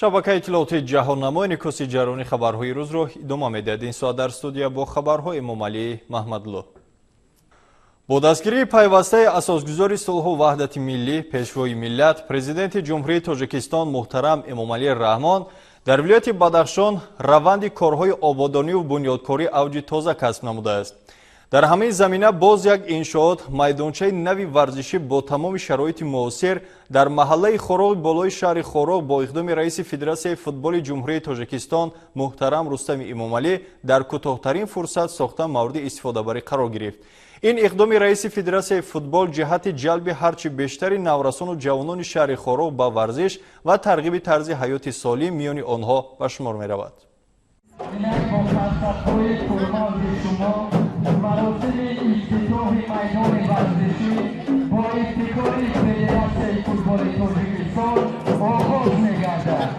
Шабакаи иттилоотии ҷаҳоннамо инъикоси ҷараёни хабарҳои рӯзро идома медиҳад. Ин соат дар студия бо хабарҳо Эмомалӣ Маҳмадлу. Бо дастгирии пайвастаи асосгузори сулҳу ваҳдати миллӣ, пешвои миллат, президенти Ҷумҳурии Тоҷикистон муҳтарам Эмомалӣ Раҳмон дар вилояти Бадахшон раванди корҳои ободониву бунёдкорӣ авҷи тоза касб намудааст. Дар ҳамин замина боз як иншоот, майдончаи нави варзишӣ бо тамоми шароити муосир дар маҳаллаи Хоруғи болои шаҳри Хоруғ бо иқдоми раиси Федератсияи футболи Ҷумҳурии Тоҷикистон муҳтарам Рустами Эмомалӣ дар кӯтоҳтарин фурсат сохта мавриди истифодабарӣ қарор гирифт. Ин иқдоми раиси Федератсияи футбол ҷиҳати ҷалби ҳарчи бештари наврасону ҷавонони шаҳри Хоруғ ба варзиш ва тарғиби тарзи ҳаёти солим миёни онҳо ба шумор меравад. Маросими ифтитоҳи майдони варзишӣ бо ибтикори Федератсияи футболи Тоҷикистон оғоз мегардад.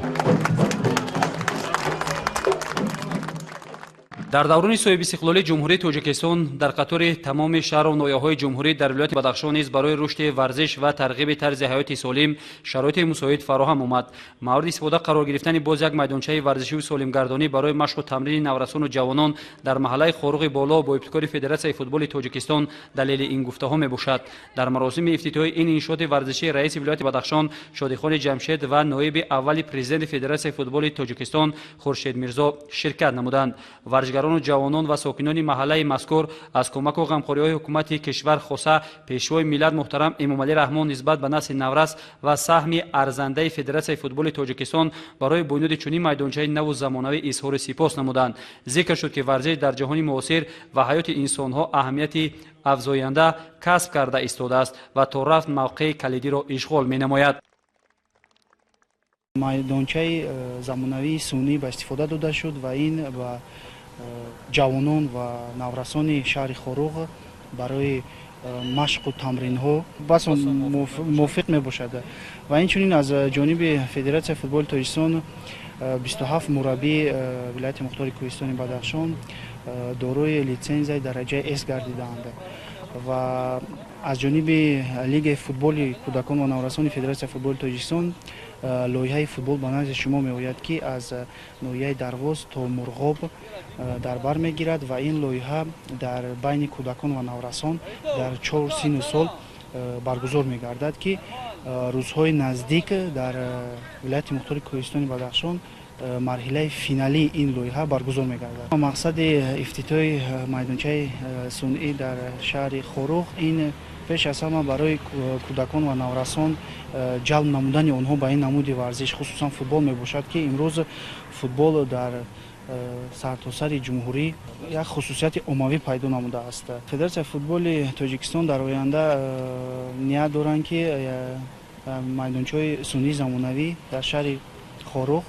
Дар даврони соҳибистиқлолии Ҷумҳурии Тоҷикистон дар қатори тамоми шаҳру ноҳияҳои ҷумҳурӣ дар вилояти Бадахшон низ барои рушди варзиш ва тарғиби тарзи ҳаёти солим шароити мусоид фароҳам омад. Мавриди истифода қарор гирифтани боз як майдончаи варзишию солимгардонӣ барои машқу тамрини наврасону ҷавонон дар маҳаллаи Хоруғи боло бо ибтикори Федератсияи футболи Тоҷикистон далели ин гуфтаҳо мебошад. Дар маросими ифтитоҳи ин иншооти варзишӣ раиси вилояти Бадахшон Шодихони Ҷамшед ва ноиби аввали президенти Федератсияи футболи Тоҷикистон Хуршед Мирзо ширкат намуданд. Варзишгарону ҷавонон ва сокинони маҳаллаи мазкур аз кӯмаку ғамхориҳои ҳукумати кишвар, хоса пешвои миллат муҳтарам Эмомалӣ Раҳмон нисбат ба насли наврас ва саҳми арзандаи Федератсияи футболи Тоҷикистон барои бунёди чунин майдончаи наву замонавӣ изҳори сипос намуданд. Зикр шуд, ки варзиш дар ҷаҳони муосир ва ҳаёти инсонҳо аҳамияти афзоянда касб карда истодааст ва то рафт мавқеи калидиро ишғол менамояд. Майдончаи замонавии сунъӣ ба истифода дода шуд ва ин ба ҷавонон ва наврасони шаҳри Хоруғ барои машқу тамринҳо бас мувофиқ мебошад. Ва инчунин аз ҷониби Федератсияи футболи Тоҷикистон 27 мураббии вилояти мухтори Кӯҳистони Бадахшон дорои литсензияи дараҷаи С гардидаанд ва аз ҷониби Лигаи футболи кӯдакон ва наврасони Федератсияи футболи Тоҷикистон лоиҳаи футбол ба назди шумо меояд, ки аз ноҳияи Дарвоз то Мурғоб дар бар мегирад ва ин лоиҳа дар байни кӯдакон ва наврасон дар 4 синну сол баргузор мегардад, ки рӯзҳои наздик дар вилояти мухтори Кӯҳистони Бадахшон марҳилаи финалии ин лоиҳа баргузор мегардад. Мақсади ифтитоҳи майдончаи сунъӣ дар шаҳри Хоруғ ин пеш аз ҳама барои кӯдакон ва наврасон ҷалб намудани онҳо ба ин намуди варзиш, хусусан футбол мебошад, ки имрӯз футбол дар сартосари ҷумҳурӣ як хусусияти оммавӣ пайдо намудааст. Федератсияи футболи Тоҷикистон дар оянда ният доранд, ки майдончаҳои сунъии замонавӣ дар шаҳри Хоруғ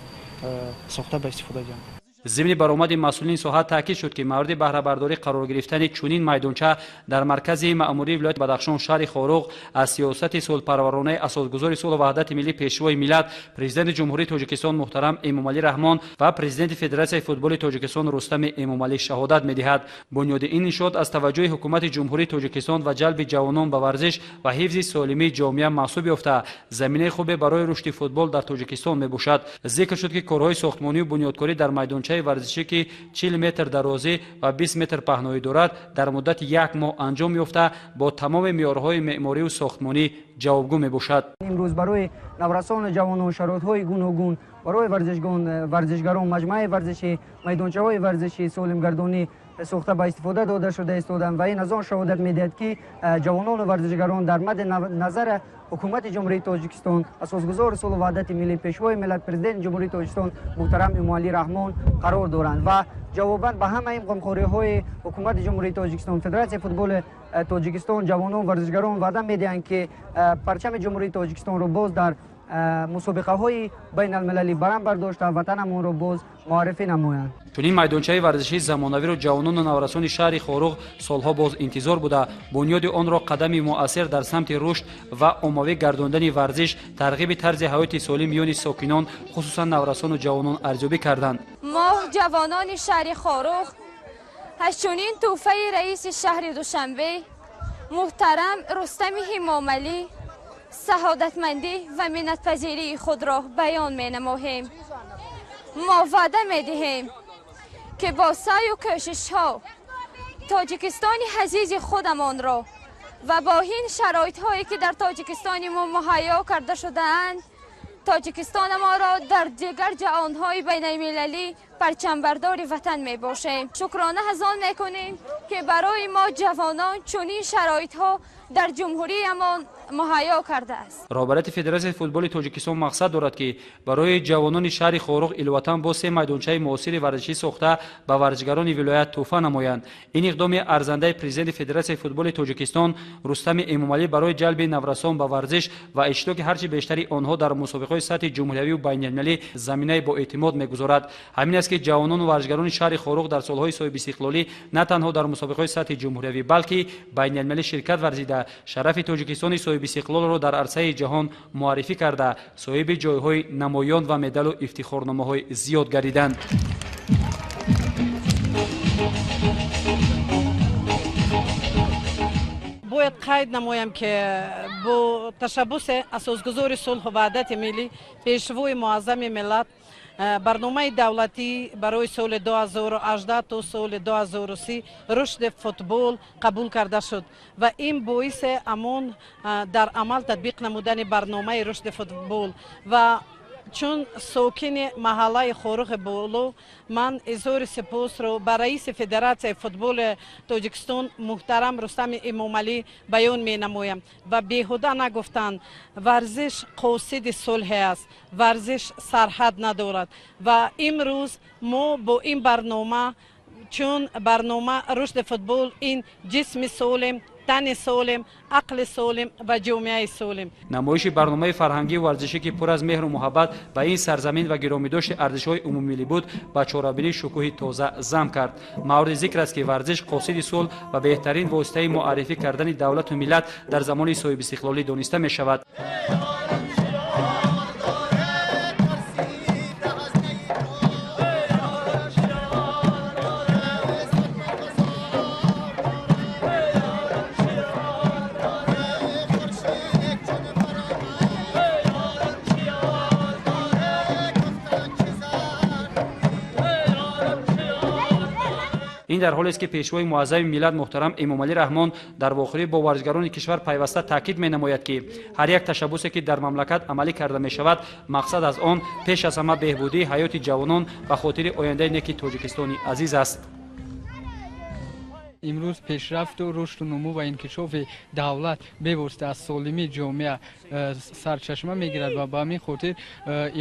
сохта ба истифода диҳанд. Зимни баромади масъулини соҳа таъкид шуд, ки мавриди баҳрабардорӣ қарор гирифтани чунин майдонча дар маркази маъмурии вилояти Бадахшон шаҳри Хоруғ аз сиёсати сулҳпарваронаи асосгузори сулҳу ваҳдати миллӣ, пешвои миллат, президенти Ҷумҳурии Тоҷикистон муҳтарам Эмомалӣ Раҳмон ва президенти Федератсияи футболи Тоҷикистон Рустами Эмомалӣ шаҳодат медиҳад. Бунёди ин иншоот аз таваҷҷӯҳи ҳукумати Ҷумҳурии Тоҷикистон ва ҷалби ҷавонон ба варзиш ва ҳифзи солимии ҷомеа маҳсуб ёфта заминаи хубе барои рушди футбол дар Тоҷикистон мебошад. Зикр шуд, ки корҳои сохтмонию бунёдкорӣ дар майдончаи варзишӣ, ки 40 метр дарозӣ ва 20 метр паҳноӣ дорад, дар муддати як моҳ анҷом ёфта бо тамоми меъёрҳои меъморию сохтмонӣ ҷавобгӯ мебошад. Имрӯз барои наврасону ҷавонон шароитҳои гуногун барои варзишгарон маҷмӯаи варзишӣ, майдончаҳои варзишӣ, солимгардонӣ сохта ба истифода дода шуда истоданд ва ин аз он шаҳодат медиҳад, ки ҷавонону варзишгарон дар мадди назари ҳукумати Ҷумҳурии Тоҷикистон, асосгузори сулҳу ваҳдати миллӣ, пешвои миллат, президенти Ҷумҳурии Тоҷикистон муҳтарам Эмомалӣ Раҳмон қарор доранд ва ҷавобан ба ҳамаи ин ғамхориҳои ҳукумати Ҷумҳурии Тоҷикистон, Федератсияи футболи Тоҷикистон, ҷавонон варзишгарон ваъда медиҳанд, ки парчами Ҷумҳурии Тоҷикистонро боз дар мусобиқаҳои байналмилалӣ баланд бардошта ватанамонро боз муаррифӣ намоянд. Чунин майдончаи варзишии замонавиро ҷавонону наврасони шаҳри Хоруғ солҳо боз интизор буда, бунёди онро қадами муассир дар самти рушд ва оммавӣ гардондани варзиш, тарғиби тарзи ҳаёти солим миёни сокинон, хусусан наврасону ҷавонон арзёбӣ карданд. Мо ҷавонони шаҳри Хоруғ аз чунин тӯҳфаи раиси шаҳри Душанбе муҳтарам Рустами Эмомалӣ Саодатмандӣ ва миннатпазирии худро баён менамоем. Мо ваъда медиҳем, ки бо саъю кӯшишҳо Тоҷикистони азизи худамонро ва бо ин шароитҳое, ки дар Тоҷикистони мо муҳайё карда шудаанд, Тоҷикистонамонро дар дигар ҷаҳонҳои байналмилалӣ парчамбардори ватан мебошем. Шукрона аз он мекунем, ки барои мо ҷавонон чунин шароитҳо дар ҷумҳуриямон муҳайё кардааст. Роҳбарияти Федератсияи футболи Тоҷикистон мақсад дорад, ки барои ҷавонони шаҳри Хоруғ иловатан бо се майдончаи муосири варзишӣ сохта ба варзишгарони вилоят тӯҳфа намоянд. Ин иқдоми арзандаи президенти Федератсияи футболи Тоҷикистон Рустами Эмомалӣ барои ҷалби наврасон ба варзиш ва иштироки ҳарчи бештари онҳо дар мусобиқаҳои сатҳи ҷумҳуриявию байналмилалӣ заминаи боэътимод мегузорад. Ҳамин аст, ки ҷавонону варзишгарони шаҳри Хоруғ дар солҳои соҳибистиқлолӣ на танҳо дар мусобиқаҳои сатҳи ҷумҳуриявӣ, балки байналмилалӣ ширкат варзида, шарафи Тоҷикистони соҳибистиқлолро дар арсаи ҷаҳон муаррифӣ карда, соҳиби ҷойҳои намоён ва медалу ифтихорномаҳои зиёд гардиданд. Бояд қайд намоям, ки бо ташаббуси асосгузори сулҳу ваҳдати миллӣ, пешвои муаззами миллат, барномаи давлатӣ барои соли 2018 то соли 2030 рушди футбол қабул карда шуд ва ин боиси амон дар амал татбиқ намудани барномаи рушди футбол ва чун сокини маҳаллаи Хоруғи Боло ман изҳори сипосро ба раиси Федератсияи футболи Тоҷикистон муҳтарам Рустами Эмомалӣ баён менамоям. Ва беҳуда нагуфтанд, варзиш қосиди сулҳе аст, варзиш сарҳад надорад. Ва имрӯз мо бо ин барнома, чун барнома рушди футбол ин ҷисми солим, тани солим, ақли солим ва ҷомеаи солим. Намоиши барномаи фарҳангию варзишӣ, ки пур аз меҳру муҳаббат ба ин сарзамин ва гиромидошти арзишҳои умумимиллӣ буд, ба чорабинии шукӯҳи тоза зам кард. Мавриди зикр аст, ки варзиш қосиди сулҳ ва беҳтарин воситаи муаррифӣ кардани давлату миллат дар замони соҳибистиқлолӣ дониста мешавад. Ин дар ҳолест, ки пешвои муаззами миллат муҳтарам Эмомалӣ Раҳмон дар вохӯрӣ бо варзишгарони кишвар пайваста таъкид менамояд, ки ҳар як ташаббусе, ки дар мамлакат амалӣ карда мешавад, мақсад аз он пеш аз ҳама беҳбудии ҳаёти ҷавонон ба хотири ояндаи неки Тоҷикистони азиз аст. Имрӯз пешрафту рушду нумӯ ва инкишофи давлат бевосита аз солимии ҷомеа сарчашма мегирад ва ба ҳамин хотир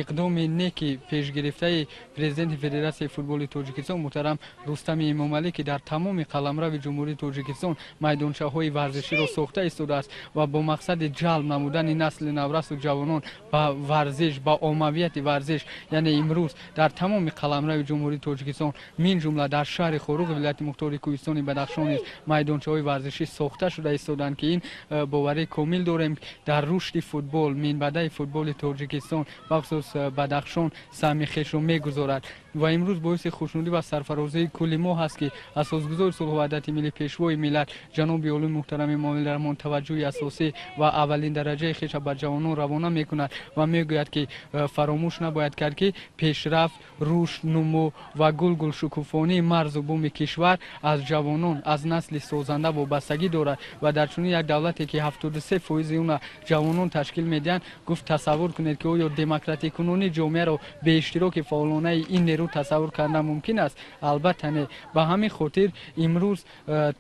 иқдоми неки пешгирифтаи президенти Федератсияи футболи Тоҷикистон муҳтарам Рустами Эмомалӣ, ки дар тамоми қаламрави Ҷумҳурии Тоҷикистон майдончаҳои варзиширо сохта истодааст ва бо мақсади ҷалб намудани насли наврасу ҷавонон ба варзиш, ба оммавияти варзиш, яъне имрӯз дар тамоми қаламрави Ҷумҳурии Тоҷикистон, мин ҷумла дар шаҳри Хоруғи вилояти мухтори Кӯҳистони Бадахшон низ майдончаҳои варзишӣ сохта шуда истоданд, ки ин боварии комил дорем, дар рушди футбол, минбаъдаи футболи Тоҷикистон, бахусус Бадахшон, саҳми хешро мегузорад. Ва имрӯз боиси хушнудӣ ва сарфарозии кулли мо ҳаст, ки асосгузори сулҳу ваҳдати миллӣ, пешвои миллат ҷаноби олии муҳтарам Эмомалӣ Раҳмон таваҷҷӯҳи асосӣ ва аввалин дараҷаи хеша ба ҷавонон равона мекунад ва мегӯяд, ки фаромӯш набояд кард, ки пешрафт, рушд, нумӯ ва гулгулшукуфонии марзу буми кишвар аз ҷавонон, аз насли созанда вобастагӣ дорад. Ва дар чунин як давлате, ки 73% она ҷавонон ташкил медиҳанд, гуфт, тасаввур кунед, ки оё демократикунонии ҷомеаро бе иштироки фаъолонаи ин нерӯ тасаввур кардан мумкин аст? Албатта не. Ба ҳамин хотир имрӯз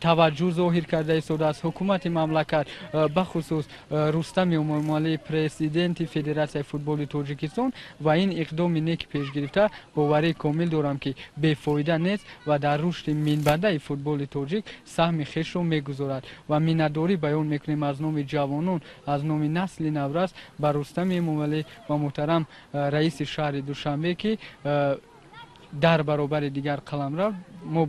таваҷҷӯҳ зоҳир карда истодааст ҳукумати мамлакат, бахусус Рустами Эмомалӣ, президенти Федератсияи футболи Тоҷикистон, ва ин иқдоми неки пешгирифта боварии комил дорам, ки бефоида нест ва дар рушди минбаъдаи футболи тоҷик саҳми хешро мегузорад. Ва миннатдорӣ баён мекунем аз номи ҷавонон, аз номи насли наврас ба Рустами Эмомалӣ ва муҳтарам раиси шаҳри Душанбе, ки Дар баробари дигар қаламрав мо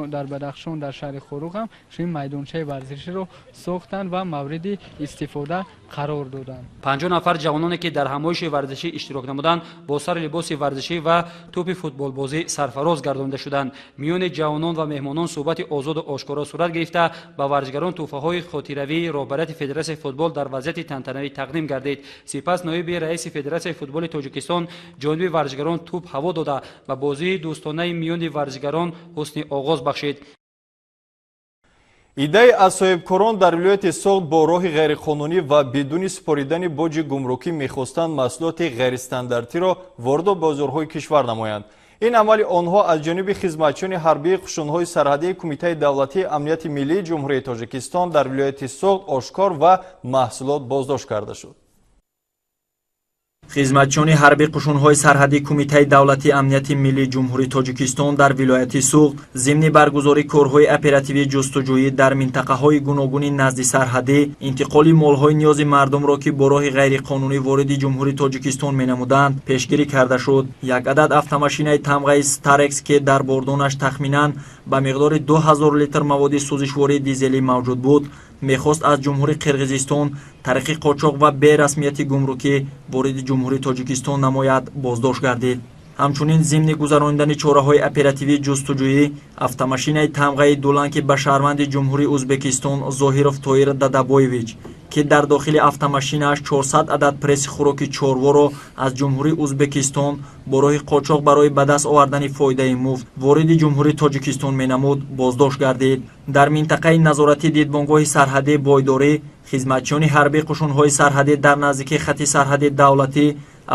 дар Бадахшон, дар шаҳри Хоруғ ҳам чунин майдончаи варзиширо сохтанд ва мавриди истифода қарор доданд. 50 нафар ҷавононе, ки дар ҳамоиши варзишӣ иштирок намуданд, бо сари либоси варзишӣ ва тӯпи футболбозӣ сарфароз гардонида шуданд. Миёни ҷавонон ва меҳмонон суҳбати озоду ошкоро сурат гирифта, ба варзишгарон тӯҳфаҳои хотиравии роҳбарияти Федератсияи футбол дар вазъияти тантанавӣ тақдим гардид. Сипас ноиби раиси Федератсияи футболи Тоҷикистон ҷониби варзишгарон тӯп ҳаво дода, ба бозии дӯстонаи миёни варзишгарон ҳусни оғоз бахшид. Иддаи аз соҳибкорон дар вилояти Суғд бо роҳи ғайриқонунӣ ва бидуни супоридани боҷи гумрукӣ мехостанд маҳсулоти ғайристандартиро вориду бозорҳои кишвар намоянд. Ин амали онҳо аз ҷониби хизматчиёни ҳарбии қушунҳои сарҳадии Кумитаи давлатии амнияти миллии Ҷумҳурии Тоҷикистон дар вилояти Суғд ошкор ва маҳсулот боздошт карда шуд. Хизматчиёни ҳарбии қушунҳои сарҳадии Кумитаи давлатии амнияти миллии Ҷумҳурии Тоҷикистон дар вилояти Суғд зимни баргузории корҳои оперативии ҷустуҷӯӣ дар минтақаҳои гуногуни назди сарҳадӣ интиқоли молҳои ниёзи мардумро, ки бо роҳи ғайриқонунӣ вориди Ҷумҳурии Тоҷикистон менамуданд, пешгирӣ карда шуд. Як адад автомашинаи тамғаи Старекс, ки дар бордонаш тахминан ба миқдори 2000 литр маводи сӯзишвории дизелӣ мавҷуд буд, мехост аз Ҷумҳурии Қирғизистон тариқи қочоқ ва берасмияти гумрукӣ вориди Ҷумҳурии Тоҷикистон намояд, боздошт гардид. Ҳамчунин зимни гузаронидани чораҳои оперативии ҷустуҷӯӣ автомашинаи тамғаи Дулан, ки ба шаҳрванди Ҷумҳурии Ӯзбекистон Зоҳиров Тоир Дадабоевич, ки дар дохили автомашинааш 400 адад пресси хӯроки чорворо аз Ҷумҳурии Ӯзбекистон бо роҳи қочоқ барои ба даст овардани фоидаи муфт вориди Ҷумҳурии Тоҷикистон менамуд, боздошт гардид. Дар минтақаи назоратии дидбонгоҳи сарҳадии Бойдорӣ хизматчиёни ҳарбии қушунҳои сарҳадӣ дар наздикии хати сарҳади давлатӣ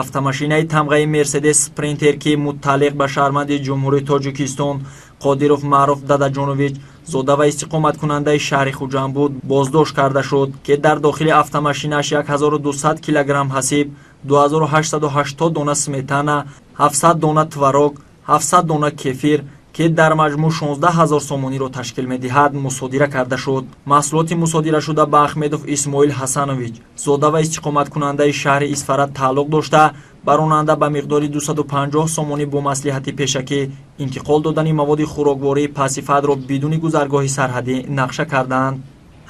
автомашинаи тамғаи Мерседес Спринтер, ки мутталиқ ба шаҳрванди Ҷумҳурии Тоҷикистон Қодиров Маъруф Дадаҷонович, зода ва истиқоматкунандаи шаҳри Хуҷанд буд, боздошт карда шуд, ки дар дохили автомашинааш 1200 килограмм ҳасиб, 2880 дона сметана, 700 дона творог, 700 дона кефир, ки дар маҷмӯъ 16 000 сомониро ташкил медиҳад, мусодира карда шуд. Маҳсулоти мусодирашуда ба Ахмедов Исмоил Ҳасанович, зода ва истиқоматкунандаи шаҳри Исфара тааллуқ дошта, ба ронанда ба миқдори 250 сомонӣ бо маслиҳати пешакӣ интиқол додани маводи хӯроквории пасифатро бидуни гузаргоҳи сарҳадӣ нақша карданд.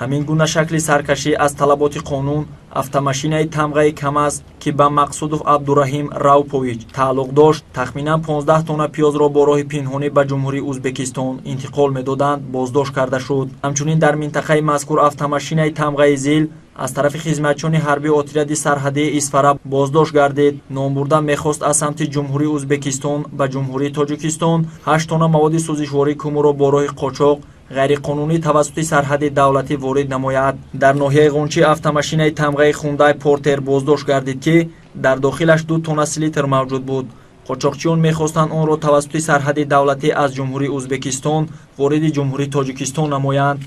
Ҳамин гуна шакли саркашӣ аз талаботи қонун автомашинаи тамғаи КамАЗ, ки ба Мақсудов Абдураҳим Раупович тааллуқ дошт, тахминан 15 тонна пиёзро бо роҳи пинҳонӣ ба Ҷумҳурии Ӯзбекистон интиқол медоданд, боздошт карда шуд. Ҳамчунин дар минтақаи мазкур автомашинаи тамғаи Зил аз тарафи хизматчиёни ҳарбии отряди сарҳадии Исфара боздошт гардид. Номбурда мехост аз самти Ҷумҳурии Ӯзбекистон ба Ҷумҳурии Тоҷикистон 8 тонна маводи сӯзишвории кумурро бо роҳи қочоқ ғайриқонунӣ тавассути сарҳади давлатӣ ворид намояд. Дар ноҳияи Ғунчӣ автомашинаи тамғаи Хундай Портер боздошт гардид, ки дар дохилаш 2 тонна селитр мавҷуд буд. Қочоқчиён мехостанд онро тавассути сарҳади давлатӣ аз Ҷумҳурии Ӯзбекистон вориди Ҷумҳурии Тоҷикистон намоянд.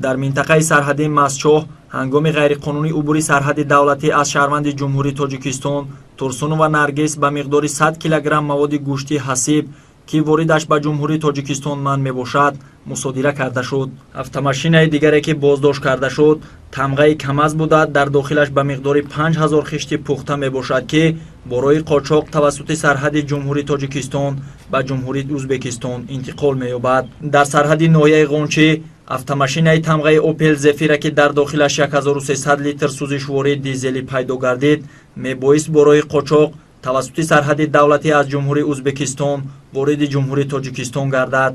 Дар минтақаи сарҳадии Масчоҳ ҳангоми ғайриқонунӣ убури сарҳади давлатӣ аз шаҳрванди Ҷумҳурии Тоҷикистон Турсунова Наргиз ба миқдори 100 килограмм маводи гӯштии ҳасиб, ки воридаш ба Ҷумҳурии Тоҷикистон манъ мебошад, мусодира карда шуд. Автомашинаи дигаре, ки боздошт карда шуд, тамғаи КамАЗ буда, дар дохилаш ба миқдори 5000 хишти пухта мебошад, ки бо роҳи қочоқ тавассути сарҳади Ҷумҳурии Тоҷикистон ба Ҷумҳурии Ӯзбекистон интиқол меёбад. Дар сарҳади ноҳияи Ғунчӣ автомашинаи тамғаи Опел Зефира, ки дар дохилаш 1300 литр сӯзишвории дизелӣ пайдо гардид, мебоист бо роҳи қочоқ тавассути сарҳади давлатӣ аз Ҷумҳурии Ӯзбекистон вориди Ҷумҳурии Тоҷикистон гардад.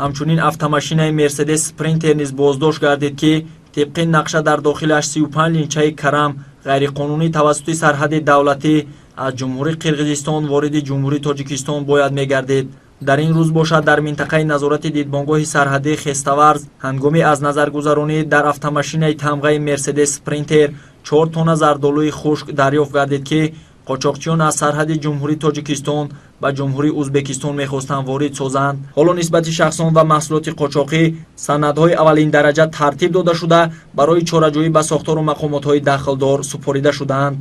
Ҳамчунин автомашинаи Мерседес Спринтер низ боздошт гардид, ки тибқи нақша дар дохилаш 35 линчаи карам ғайриқонунӣ тавассути сарҳади давлатӣ аз Ҷумҳурии Қирғизистон вориди Ҷумҳурии Тоҷикистон бояд мегардид. Дар ин рӯз бошад дар минтақаи назорати дидбонгоҳи сарҳадии Хеставарз ҳангоми аз назаргузаронӣ дар автомашинаи тамғаи Мерседес Спринтер 4 тонна зардолуи хушк дарёфт гардид, ки қочоқчиён аз сарҳади Ҷумҳурии Тоҷикистон ба Ҷумҳурии Ӯзбекистон мехостанд ворид созанд. Ҳоло нисбати шахсон ва маҳсулоти қочоқӣ санадҳои аввалиндараҷа тартиб дода шуда, барои чораҷӯӣ ба сохтору мақомотҳои дахлдор супорида шудаанд.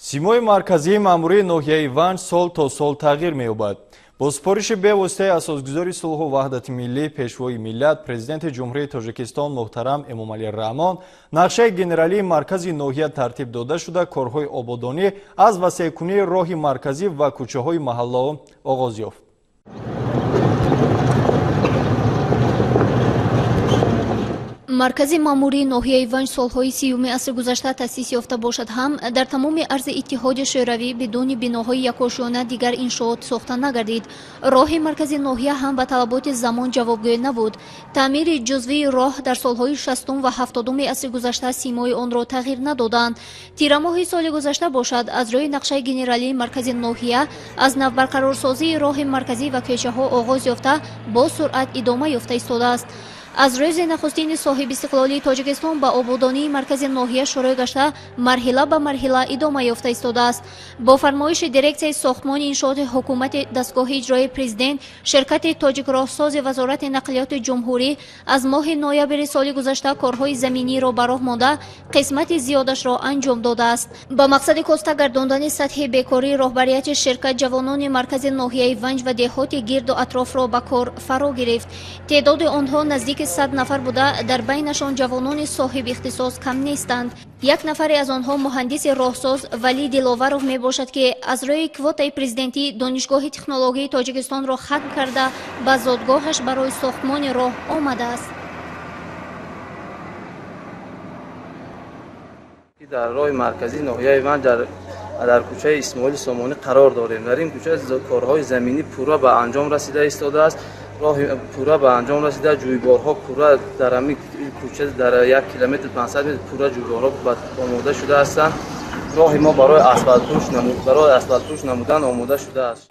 Симои марказии маъмурии ноҳияи Ванҷ сол то сол тағйир меёбад. Бо супориши бевоситаи асосгузори сулҳу ваҳдати миллӣ, пешвои миллат, президенти Ҷумҳурии Тоҷикистон муҳтарам Эмомалӣ Раҳмон нақшаи генералии маркази ноҳия тартиб дода шуда, корҳои ободонӣ аз васеъкунии роҳи марказӣ ва кӯчаҳои маҳаллаҳо оғоз ёфт. Маркази маъмурии ноҳияи Ванҷ солҳои 30-уми асри гузашта таъсис ёфта бошад ҳам, дар тамоми арзи Иттиҳоди Шӯравӣ бидуни биноҳои якошёна дигар иншоот сохта нагардид. Роҳи маркази ноҳия ҳам ба талаботи замон ҷавобгӯ набуд. Таъмири ҷузвии роҳ дар солҳои 60 ва 70-уми асри гузашта симои онро тағйир надоданд. Тирамоҳи соли гузашта бошад, аз рӯи нақшаи генералии маркази ноҳия аз навбарқарорсозии роҳи марказӣ ва кӯчаҳо оғоз ёфта, бо суръат идома ёфта истодааст. Аз рӯзи нахустини соҳибистиқлолии Тоҷикистон ба ободонии маркази ноҳия шурӯъ гашта, марҳила ба марҳила идома ёфта истодааст. Бо фармоиши дирексияи сохтмони иншооти ҳукумати дастгоҳи иҷроии президент, ширкати Тоҷикроҳсози Вазорати нақлиёти ҷумҳурӣ аз моҳи ноябри соли гузашта корҳои заминиро ба роҳ монда, қисмати зиёдашро анҷом додааст. Ба мақсади коста гардондани сатҳи бекории роҳбарияти ширкат ҷавонони маркази ноҳияи Ванҷ ва деҳоти гирду атрофро ба кор фаро гирифт. Теъдоди онҳо наздики 100 нафар буда, дар байнашон ҷавонони соҳиби ихтисос кам нестанд. Як нафаре аз онҳо муҳандиси роҳсоз Валӣ Диловаров мебошад, ки аз рӯи квотаи президентӣ Донишгоҳи технологияи Тоҷикистонро хатм карда, ба зодгоҳаш барои сохтмони роҳ омадааст. Дар роҳи марказии ноҳияи Ванҷ дар кӯчаи Исмоили Сомонӣ қарор дорем. Дар ин кӯча корҳои заминӣ пурра ба анҷом расида истодааст. Роҳи пурра ба анҷом расида, ҷӯйборҳо пурра дар ҳамин кӯча дар 1 километр 500 метр пурра ҷӯйборҳо омода шуда ҳастанд. Роҳи мо барои асфалтпӯш намудан омода шудааст.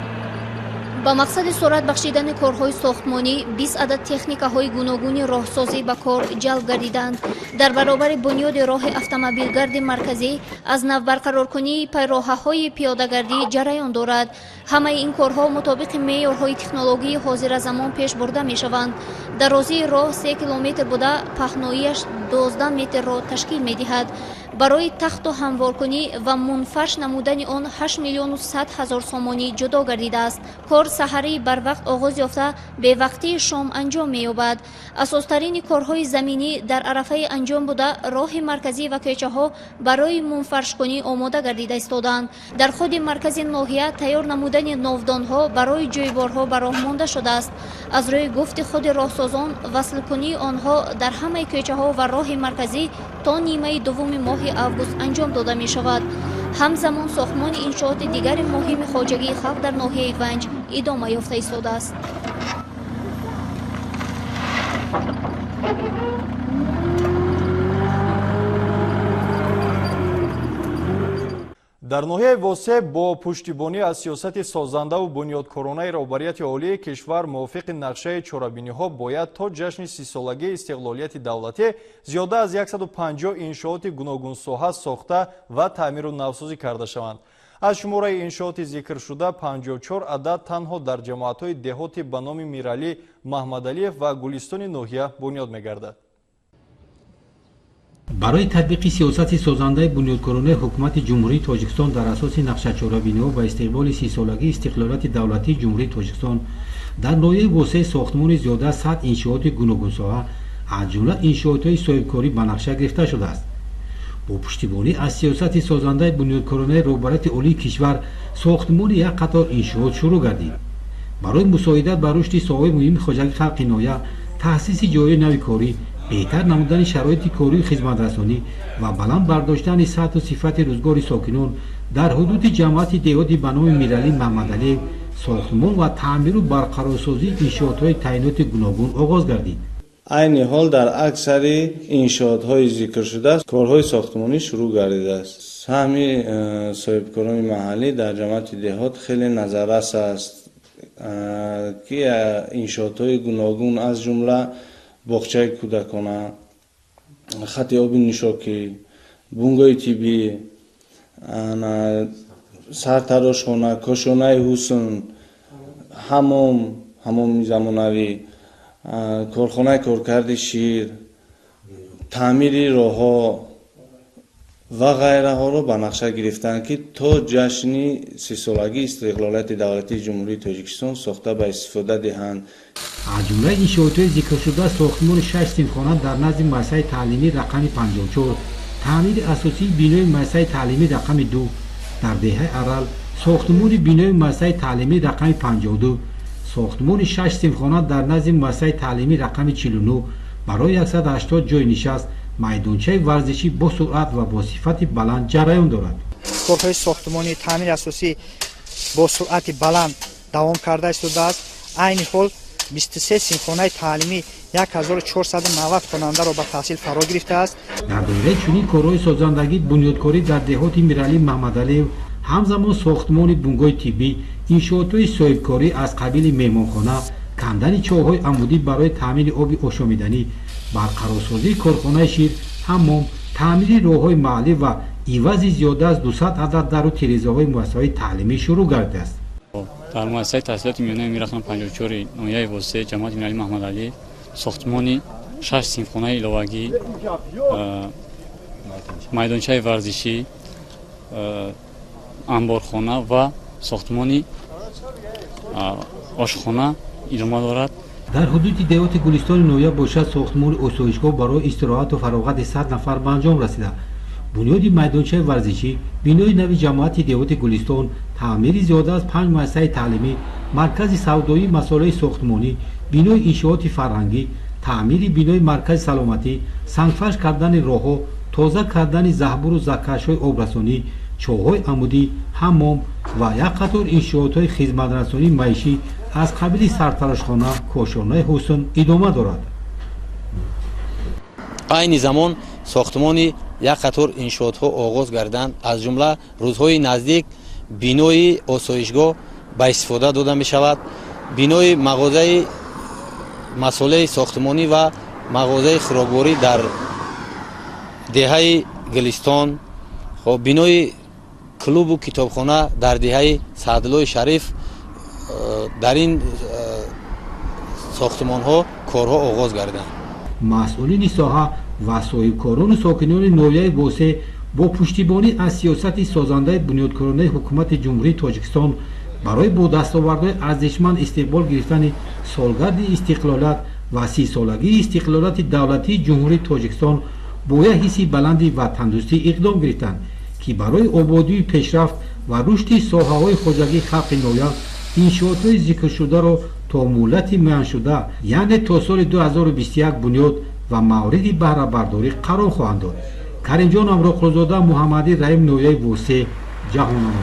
Ба мақсади суръат бахшидани корҳои сохтмонӣ 20 адад техникаҳои гуногуни роҳсозӣ ба кор ҷалб гардиданд. Дар баробари бунёди роҳи автомобилгарди марказӣ аз навбарқароркунии пайроҳаҳои пиёдагардӣ ҷараён дорад. Ҳамаи ин корҳо мутобиқи меъёрҳои технологии ҳозиразамон пеш бурда мешаванд. Дарозии роҳ 3 километр буда, паҳноияш 12 метрро ташкил медиҳад. Барои тахту ҳамворкунӣ ва мунфарш намудани он 8 100 000 сомонӣ ҷудо гардидааст. Кор саҳарии барвақт оғоз ёфта, бевақтии шом анҷом меёбад. Асостарини корҳои заминӣ дар арафаи анҷом буда, роҳи марказӣ ва кӯчаҳо барои мунфаршкунӣ омода гардида истоданд. Дар худи маркази ноҳия тайёр намудани новдонҳо барои ҷӯйборҳо ба роҳ монда шудааст. Аз рӯи гуфти худи роҳсозон, васлкунии онҳо дар ҳамаи кӯчаҳо ва роҳи марказӣ то нимаи дуввуми моҳи август анҷом дода мешавад. Ҳамзамон сохтмони иншооти дигари муҳими хоҷагии халқ дар ноҳияи Ванҷ идома ёфта истодааст. Дар ноҳияи Восеъ бо пуштибонӣ аз сиёсати созандаву бунёдкоронаи роҳбарияти олии кишвар мувофиқи нақшаи чорабиниҳо бояд то ҷашни 30-солагии истиқлолияти давлатӣ зиёда аз 150 иншооти гуногунсоҳа сохта ва таъмиру навсозӣ карда шаванд. Аз шумораи иншооти зикршуда 54 адад танҳо дар ҷамоатҳои деҳоти ба номи Миралӣ Маҳмадалиев ва Гулистони ноҳия бунёд мегардад. Барои татбиқи сиёсати созандаи бунёдкоронаи ҳукумати Ҷумҳурии Тоҷикистон дар асоси нақшачорабиниҳо ба истиқболи 30-солагии истиқлолияти давлатии Ҷумҳурии Тоҷикистон дар ноҳияи Восеъ сохтмони зиёда аз 100 иншооти гуногунсоҳа, аз ҷумла иншоотҳои соҳибкорӣ ба нақша гирифта шудааст. Бо пуштибонӣ аз сиёсати созандаи бунёдкоронаи роҳбарияти олии кишвар сохтмони як қатор иншоот шурӯъ гардид. Барои мусоидат ба рушди соҳаҳои муҳими хоҷагии халқи ноҳия, таъсиси ҷойҳои нави корӣ, беҳтар намудани шароити корию хизматрасонӣ ва баланд бардоштани сатҳу сифати рӯзгори сокинон дар ҳудуди ҷамоати деҳоти ба номи Миралӣ Маҳмадалиев сохтмон ва таъмиру барқарорсозии иншоотҳои таъиноти гуногун оғоз гардид. Айни ҳол дар аксари иншоотҳои зикршуда корҳои сохтмонӣ шурӯъ гардидааст. Саҳми соҳибкорони маҳаллӣ дар ҷамоати деҳот хеле назаррас аст, ки иншоотҳои гуногун аз ҷумла боғчаи кӯдакона, хати оби нӯшокӣ, бунгоҳи тиббӣ, сартарошхона, кошонаи ҳусн, ҳамом, ҳамоми замонавӣ, корхонаи коркарди шир, таъмири роҳҳо, Ва ғайраҳоро ба нақша гирифтанд, ки то ҷашни 30-солагии истиқлолияти давлатии Ҷумҳурии Тоҷикистон сохта ба истифода диҳанд. Аз ҷумлаи иншоотҳои зикршуда сохтмони 6 синфхона дар назди муассисаи таълимӣ рақами 54, таъмири асосии бинои муассисаи таълимӣ рақами 2 дар деҳаи Арал, сохтмони бинои муассисаи таълимӣ рақами 52, сохтмони 6 синфхона дар назди муассисаи таълимӣ рақами 49 барои 180 ҷойи нишаст, майдончаи варзишӣ бо суръат ва бо сифати баланд ҷараён дорад. Корҳои сохтмонии таъмири асосӣ бо суръати баланд давом карда истодааст. Айни ҳол 23 синфхонаи таълимӣ 1490 хонандаро ба таҳсил фаро гирифтааст. Дар доираи чунин корҳои созандагӣ, бунёдкорӣ дар деҳоти Миралӣ Маҳмадалиев, ҳамзамон сохтмони бунгоҳи тиббӣ, иншоотҳои соҳибкорӣ аз қабили меҳмонхона, кандани чоҳҳои амудӣ барои таъмини оби ошомиданӣ, барқарорсозии корхонаи шир, ҳаммом, таъмири роҳҳои маҳаллӣ ва ивази зиёда аз 200 адад дару тирезаҳои муассисаҳои таълимӣ шурӯъ гардидааст. Дар муассисаи таҳсилоти миёнаи умумии рақами 54 ноҳияи Восеъ ҷамоати Миралӣ Маҳмадалиев сохтмони 6 синфхонаи иловагӣ, майдончаи варзишӣ, анборхона ва сохтмони ошхона идома дорад. Дар ҳудуди деҳоти Гулистони ноҳия бошад, сохтмони осоишгоҳ барои истироҳату фароғати 100 нафар ба анҷом расида, бунёди майдончаи варзишӣ, бинои нави ҷамоати деҳоти Гулистон, таъмири зиёда аз 5 муассисаи таълимӣ, маркази савдоии масолеҳи сохтмонӣ, бинои иншооти фарҳангӣ, таъмири бинои маркази саломатӣ, сангфарш кардани роҳҳо, тоза кардани заҳбуру заҳкашҳои обрасонӣ, чоҳҳои амудӣ, ҳаммом ва як қатор иншоотҳои хизматрасонии маишӣ аз қабили сартарошхона, кошонаи ҳусн идома дорад. Айни замон сохтмони як қатор иншоотҳо оғоз гарданд. Аз ҷумла рӯзҳои наздик бинои осоишгоҳ ба истифода дода мешавад, бинои мағозаи масолеҳи сохтмонӣ ва мағозаи хӯрокворӣ дар деҳаи Гулистон, бинои клубу китобхона дар деҳаи Саъдуллои Шариф. Дар ин сохтмонҳо корҳо оғоз гарданд. Масъулини соҳа ва соҳибкорону сокинони ноҳияи Восеъ бо пуштибонӣ аз сиёсати созандаи бунёдкоронаи ҳукумати Ҷумҳурии Тоҷикистон барои бо дастовардҳои арзишманд истиқбол гирифтани солгарди истиқлолият ва 30-солагии истиқлолияти давлатии Ҷумҳурии Тоҷикистон бо як ҳисси баланди ватандӯстӣ иқдом гирифтанд, ки барои ободию пешрафт ва рушди соҳаҳои хоҷагии халқи ноҳия иншоотҳои зикршударо то муҳлати муайяншуда, яъне то соли 2021 бунёд ва мавриди баҳрабардорӣ қарор хоҳанд дод. Каримҷон Амроқулзода, Муҳаммадӣ Раим, ноҳияи Восеъ, Ҷаҳоннамо.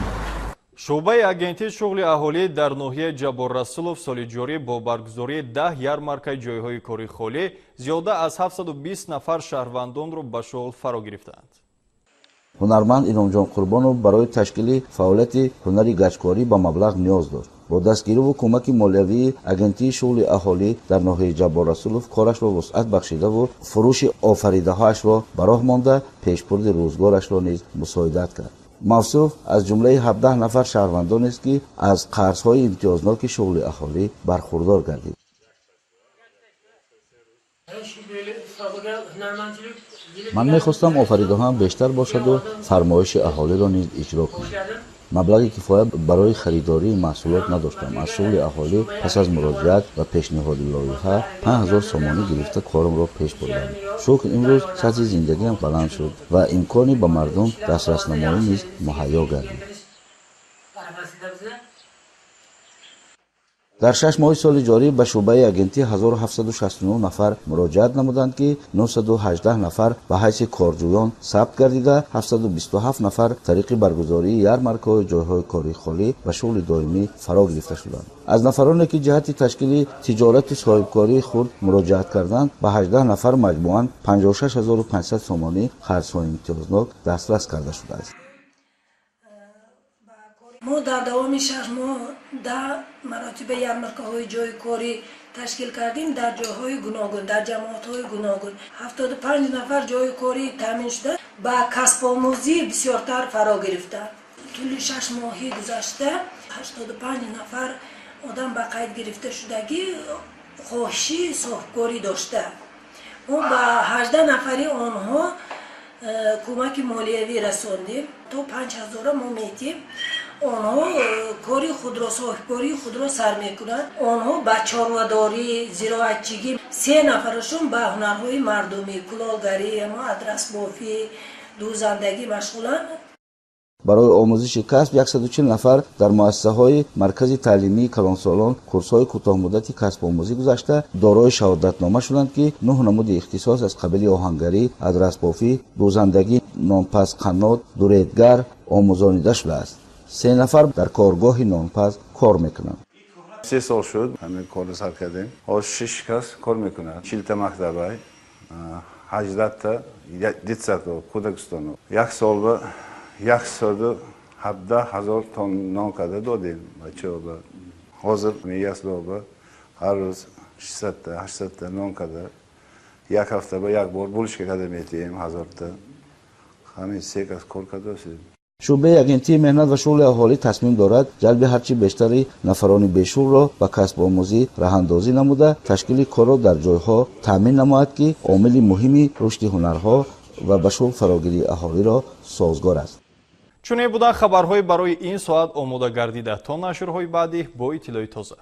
Шӯъбаи агентии шуғли аҳолӣ дар ноҳияи Ҷабборрасулов соли ҷорӣ бо баргузории 10 ярмаркаи ҷойҳои кори холӣ зиёда аз 720 нафар шаҳрвандонро ба шуғл фаро гирифтаанд. Ҳунарманд Иnomҷон Қурбонов барои ташкили фаъолияти ҳунари гачкорӣ ба маблағ ниёз дошт. Бо дастгириву кӯмаки молиявии агентии шуғли аҳолӣ дар ноҳияи Ҷабборрасулов корашро вусъат бахшидаву фурӯши офаридаҳояшро ба роҳ монда, пешбурди рӯзгорашро низ мусоидат кард. Мавсуф аз ҷумлаи 17 нафар шаҳрвандонест, ки аз қарзҳои имтиёзноки шуғли аҳолӣ бархурдор гардид. Ман мехостам офаридаҳоам бештар бошаду фармоиши аҳолиро низ иҷро кунам. Маблағи кифоя барои харидории маҳсулот надоштам. Аз шуғли аҳолӣ пас аз муроҷиат ва пешниҳоди лоиҳа 5000 сомонӣ гирифта корамро пеш бурдам. Шукр, имрӯз сатҳи зиндагиам баланд шуд ва имкони ба мардум дастраснамоӣ низ муҳайё гардид. Дар 6 моҳи соли ҷорӣ ба шӯъбаи агентӣ 1769 нафар муроҷиат намуданд, ки 918 нафар ба ҳайси корҷӯён сабт гардида, 727 нафар тариқи баргузории ярмаркаҳои ҷойҳои кории холӣ ба шуғли доимӣ фаро гирифта шуданд. Аз нафароне, ки ҷиҳати ташкили тиҷорату соҳибкории хурд муроҷиат карданд, ба 18 нафар маҷмӯан 56500 сомонӣ қарзҳои имтиёзнок дастрас карда шудааст. Мо дар давоми 6 моҳ 10 маротиба ярмаркаҳои ҷойи корӣ ташкил кардем дар ҷойҳои гуногун, дар ҷамоатҳои гуногун. 75 нафар ҷойи корӣ таъмин шуда, ба касбомӯзӣ бисёртар фаро гирифтанд. Тӯли 6 моҳи гузашта 85 нафар одам ба қайд гирифта шудагӣ хоҳиши соҳибкорӣ дошта. Мо ба 18 нафари онҳо Кӯмаки молиявӣ расондем, то 5000 мо метиҳем. Онҳо кори худро, соҳибкории худро сар мекунанд. Онҳо ба чорвадорӣ, зироатчигӣ, се нафарашон ба ҳунарҳои мардумӣ, кулолгарӣ, адрасбофӣ, дӯзандагӣ машғуланд. Барои омӯзиши касб 140 нафар дар муассисаҳои маркази таълимии калонсолон курсҳои кӯтоҳмуддати касбомӯзӣ гузашта, дорои шаҳодатнома шуданд, ки 9 намуди ихтисос аз қабили оҳангарӣ, адрасбофӣ, дӯзандагӣ, нонпаз, қаннод, дуредгар омӯзонида шудааст. 3 нафар дар коргоҳи нонпаз кор мекунанд. 3 сол шуд ҳамин корро сар кардем. Ҳоз 6 кас кор мекунад. 40та мактабай, 18та детсадо, кӯдакистоно. Як сол ба 117 000 тонна нон карда додем бачаҳо. Ҳозир яслоба ҳар рӯз 600та, 800та нон карда, як ҳафта ба як бор булочка карда метиҳем 1000та. Ҳамин се кас кор кардаостем. Шӯъбаи агентии меҳнат ва шуғли аҳолӣ тасмим дорад ҷалби ҳарчи бештари нафарони бешуғлро ба касбомӯзӣ раҳандозӣ намуда, ташкили корро дар ҷойҳо таъмин намояд, ки омили муҳими рушди ҳунарҳо ва ба шуғл фарогирии аҳолиро созгор аст. Чунин буданд хабарҳои барои ин соат омода гардида. То нашрҳои баъдӣ бо иттилои тоза.